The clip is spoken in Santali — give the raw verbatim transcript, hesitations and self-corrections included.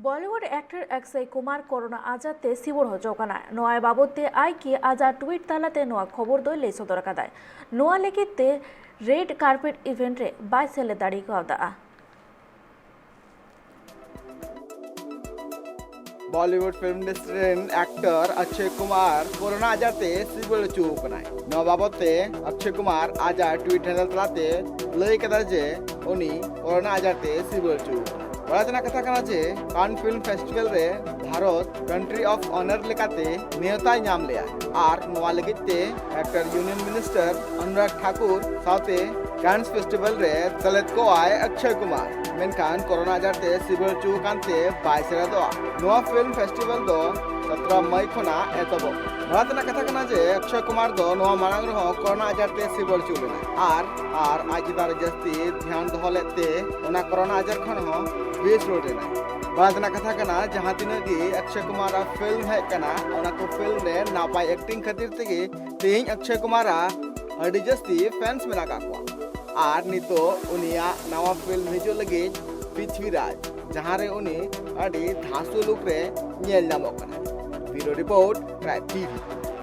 ᱵᱚᱞᱤᱣᱩᱰ ᱮᱠᱴᱚᱨ ᱚᱠᱥᱚᱭ ᱠᱩᱢᱟᱨ ᱠᱳᱨᱳᱱᱟ ᱟᱡᱟᱨ ᱛᱮ ᱥᱤᱵᱚᱲ ᱦᱚᱪᱚ ᱠᱟᱱᱟᱭ᱾ ᱱᱚᱣᱟ ᱵᱟᱵᱚᱫ ᱛᱮ ᱟᱡ ᱜᱮ ᱟᱡᱟᱜ ᱴᱩᱭᱤᱴ ᱛᱟᱞᱟᱛᱮ ᱱᱚᱣᱟ ᱠᱷᱚᱵᱚᱨ ᱫᱚᱭ ᱞᱟᱹᱭ ᱥᱚᱫᱚᱨ ᱟᱠᱟᱫᱟᱭ᱾ ᱱᱚᱣᱟ ᱞᱟᱹᱜᱤᱫ ᱛᱮ ᱨᱮᱰ ᱠᱟᱨᱯᱮᱴ ᱤᱵᱷᱮᱱᱴ ᱨᱮ ᱵᱟᱭ ᱥᱮᱞᱮᱫ ᱫᱟᱲᱮ ᱠᱟᱣᱫᱟ᱾ ᱵᱚᱞᱤᱣᱩᱰ ᱯᱷᱤᱞᱢ ᱤᱱᱰᱟᱥᱴᱨᱤ ᱨᱮᱱ ᱮᱠᱴᱚᱨ ᱚᱠᱥᱚᱭ ᱠᱩᱢᱟᱨ ᱠᱳᱨᱳᱱᱟ ᱟᱡᱟᱨ ᱛᱮ ᱥᱤᱵᱤᱲ ᱦᱚᱪᱚ ᱟᱠᱟᱱᱟᱭ᱾ ᱱᱚᱣᱟ ᱵᱟᱵᱚᱫ ᱛᱮ ᱚᱠᱥᱚᱭ ᱠᱩᱢᱟᱨ ᱟᱡᱟᱜ ᱴᱩᱭᱤᱴ ᱦᱮᱱᱰᱮᱞ ᱛᱟᱞᱟᱛᱮ ᱞᱟᱹᱭ ᱠᱟᱫᱟ ᱡᱮ ᱩᱱᱤ ᱠᱳᱨᱳᱱᱟ ᱟᱡᱟᱨ ᱛᱮ ᱥᱤᱵᱤᱲ ᱦᱚᱪᱚ ᱟᱠᱟᱱᱟᱭ᱾ ᱵᱟᱲᱟᱭ ᱛᱮᱱᱟᱜ ᱠᱟᱛᱷᱟ ᱠᱟᱱᱟ ᱡᱮ ᱠᱟᱱ ᱯᱷᱤᱞᱢ ᱯᱷᱮᱥᱴᱤᱵᱷᱟᱞ ᱨᱮ ᱵᱷᱟᱨᱚᱛ ᱠᱟᱱᱴᱨᱤ ᱚᱯᱷ ᱚᱱᱟᱨ ᱞᱮᱠᱟᱛᱮ ᱱᱮᱣᱛᱟᱭ ᱧᱟᱢ ᱞᱮᱫᱟ ᱟᱨ ᱱᱚᱣᱟ ᱞᱟᱹᱜᱤᱫ ᱛᱮ ᱮᱠᱴᱚᱨ ᱭᱩᱱᱤᱭᱚᱱ ᱢᱤᱱᱤᱥᱴᱟᱨ ᱚᱱᱩᱨᱟᱜᱽ ᱴᱷᱟᱠᱩᱨ ᱥᱟᱶᱛᱮ ᱠᱟᱱᱥ ᱯᱷᱮᱥᱴᱤᱵᱷᱟᱞ ᱨᱮ ᱥᱮᱞᱮᱫ ᱠᱚᱜᱼᱟᱭ ᱚᱠᱥᱚᱭ ᱠᱩᱢᱟᱨ, ᱢᱮᱱᱠᱷᱟᱱ ᱠᱳᱨᱳᱱᱟ ᱟᱡᱟᱨ ᱛᱮ ᱥᱤᱵᱤᱲ ᱦᱚᱪᱚ ᱟᱠᱟᱱ ᱛᱮ ᱵᱟᱭ ᱥᱮᱞᱮᱫᱚᱜᱼᱟ᱾ ᱱᱚᱣᱟ ᱯᱷᱤᱞᱢ ᱯᱷᱮᱥᱴᱤᱵᱷᱟᱞ ᱫᱚ ᱥᱚᱛᱨᱚ ᱢᱟᱭ ᱠᱷᱚᱱᱟᱜ ᱮᱛᱚᱦᱚᱵᱚᱜ ᱠᱟᱱᱟ᱾ ᱵᱟᱲᱟᱭ ᱛᱮᱱᱟᱜ ᱠᱟᱛᱷᱟ ᱠᱟᱱᱟ ᱡᱮ ᱚᱠᱥᱚᱭ ᱠᱩᱢᱟᱨ ᱫᱚ ᱱᱚᱣᱟ ᱢᱟᱲᱟᱝ ᱨᱮᱦᱚᱸ ᱠᱳᱨᱳᱱᱟ ᱟᱡᱟᱨ ᱛᱮ ᱥᱤᱵᱤᱲ ᱦᱚᱪᱚ ᱞᱮᱱᱟ ᱟᱨ ᱟᱨ ᱟᱡ ᱪᱮᱛᱟᱱ ᱨᱮ ᱡᱟᱹᱥᱛᱤ ᱫᱷᱮᱭᱟᱱ ᱫᱚᱦᱚ ᱞᱮᱫ ᱛᱮ ᱚᱱᱟ ᱠᱳᱨᱳᱱᱟ ᱟᱡᱟᱨ ᱠᱷᱚᱱ ᱦᱚᱸ ᱵᱮᱥ ᱨᱩᱣᱟᱹᱲ ᱮᱱᱟᱭ᱾ ᱵᱟᱲᱟᱭ ᱛᱮᱱᱟᱜ ᱠᱟᱛᱷᱟ ᱠᱟᱱᱟ, ᱡᱟᱦᱟᱸ ᱛᱤᱱᱟᱹᱜ ᱜᱮ ᱚᱠᱥᱚᱭ ᱠᱩᱢᱟᱨᱟᱜ ᱯᱷᱤᱞᱢ ᱦᱮᱡ ᱠᱟᱱᱟ, ᱚᱱᱟ ᱠᱚ ᱯᱷᱤᱞᱢ ᱨᱮ ᱱᱟᱯᱟᱭ ᱮᱠᱴᱤᱝ ᱠᱷᱟᱹᱛᱤᱨ ᱛᱮᱜᱮ ᱛᱮᱦᱮᱧ ᱚᱠᱥᱚᱭ ᱠᱩᱢᱟᱨᱟᱜ ᱟᱹᱰᱤ ᱡᱟᱹᱥᱛᱤ ᱯᱷᱮᱱᱥ ᱢᱮᱱᱟᱜ ᱟᱠᱟᱫ ᱠᱚᱣᱟ᱾ ᱟᱨ ᱱᱤᱛᱚᱜ ᱩᱱᱤᱭᱟᱜ ᱱᱟᱣᱟ ᱯᱷᱤᱞᱢ ᱦᱤᱡᱩᱜ ᱞᱟᱹᱜᱤᱫ ᱯᱨᱤᱛᱷᱤᱵᱤᱨᱟᱡᱽ, ᱡᱟᱦᱟᱸ ᱨᱮ ᱩᱱᱤ ᱟᱹᱰᱤ ᱫᱷᱟᱥᱩ ᱞᱩᱠ ᱨᱮ ᱧᱮᱞ ᱧᱟᱢᱚᱜ ᱠᱟᱱᱟ᱾ ᱵᱤᱭᱩᱨᱳ ᱨᱤᱯᱳᱨᱴ, ᱴᱨᱟᱭᱤᱵᱽ ᱴᱤᱵᱷᱤ᱾